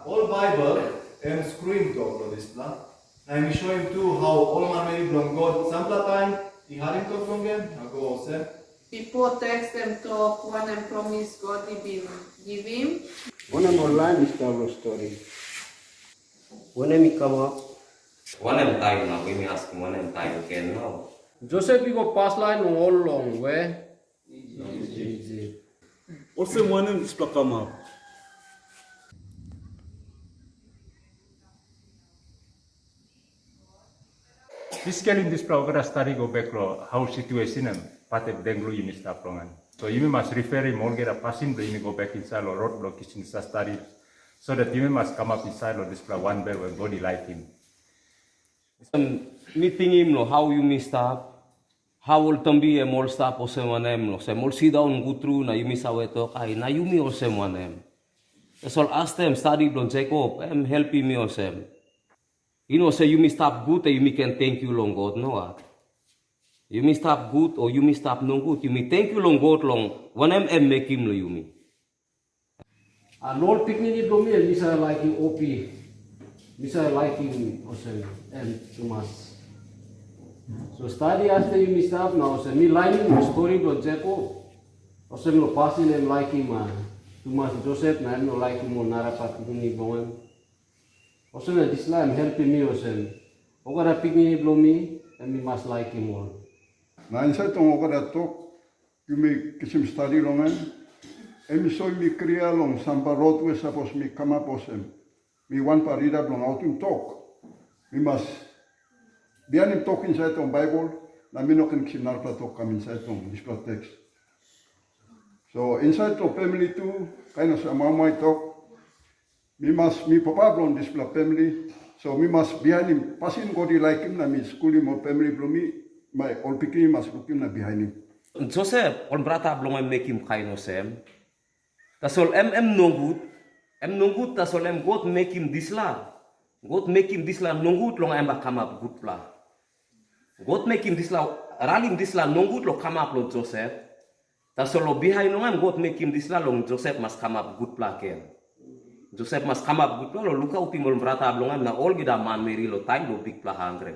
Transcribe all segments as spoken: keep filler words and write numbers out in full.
Ol Baibel em skruim tok long dispela, na em i soim tu hau ol manmeri bilong God sampela taim i harim tok bilong en na go olsem, Bipo teks em tok wanem promis God i bin givim? Wanem ol lain i stap long stori? Wanem i kamap? Wanem taim nau? Yumi askim wanem taim gen nau? Josep i go paslain long ol long we? Isip. Olsem wanem dispela kamap? Plis skelim dispela olgeta stadi go bek long hau situesen em patek denglu yumi stap long en. So yumi mas riferim olgeta pasin bilong yumi go bek insait long rot bilong kisim dispela stadi, so dat yumi mas kamap insait long dispela wanbel we God i laikim. Mi tingim long hau yumi stap, hau ol tambi em ol stap olsem wanem, olsem ol sindaun gut tru na yumi save tok, ai, na yumi olsem wanem? Tasol astem stadi bilong Jekop em helpim mi olsem, i no se yumi stap gut na yumi ken tenkyu long God, nogat. Yumi stap gut o yumi stap nogut, yumi tenkyu long God long wanem em mekim long yumi. A na ol pikinini bilong mi em mi save laikim Opi, mi save laikim olsem em tumas. So stadi asde yumi stap na olsem mi lainim ol stori bilong Jekop, olsem long pasin em laikim a, tumas Josep na em no laikim ol narapela pikinini bilong en. Olsem na dispela em helpim mi olsem, olgeta pikinini bilong mi em mi mas laikim ol. Na insait long olgeta tok yumi kisim stadi long en, em i soim mi klia long sampela rot we sapos mi kamap olsem, mi wanpela rida bilong autim tok, mi mas bihainim tok insait long Baibel, na mi no ken kisim narapela tok kam insait long dispela teks. So insait long famili tu, kain olsem mama i tok, mi mas, mi papa bilong dispela famili, so mi mas bihainim pasin God i laikim na mi skulim ol famili bilong mi, mai ol pikinini mas lukim na bihainim. Josep, ol brata bilong em mekim kain olsem. Tasol em em nogut, em nogut, tasol em God mekim dispela, God mekim dispela nogut long em bai kamap gutpela. God mekim dispela, ralim dispela nogut long kamap long Josep. Tasol long bihain long em God mekim dispela long Josep mas kamap gutpela gen. Josep mas kamap gutpela long lukautim ol brata bilong em na olgeta manmeri long taim bilong bikpela hangre.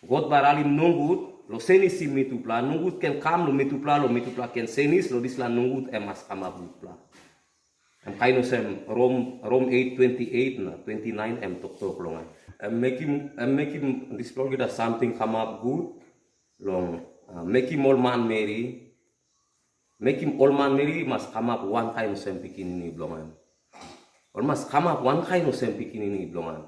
God bai ralim nogut long senisim mitupela, nogut ken kam long mitupela, long mitupela ken senis long dispela nogut em mas kamap gutpela. Em kain olsem Rom, Rom eight twenty eight na twenty nine em toktok long em. Em mekim, em mekim dispela olgeta samting kamap gut long, ah, mekim ol manmeri, mekim ol manmeri i mas kamap wankain olsem pikinini bilong em. Ol mas kamap wankain olsem pikinini bilong em.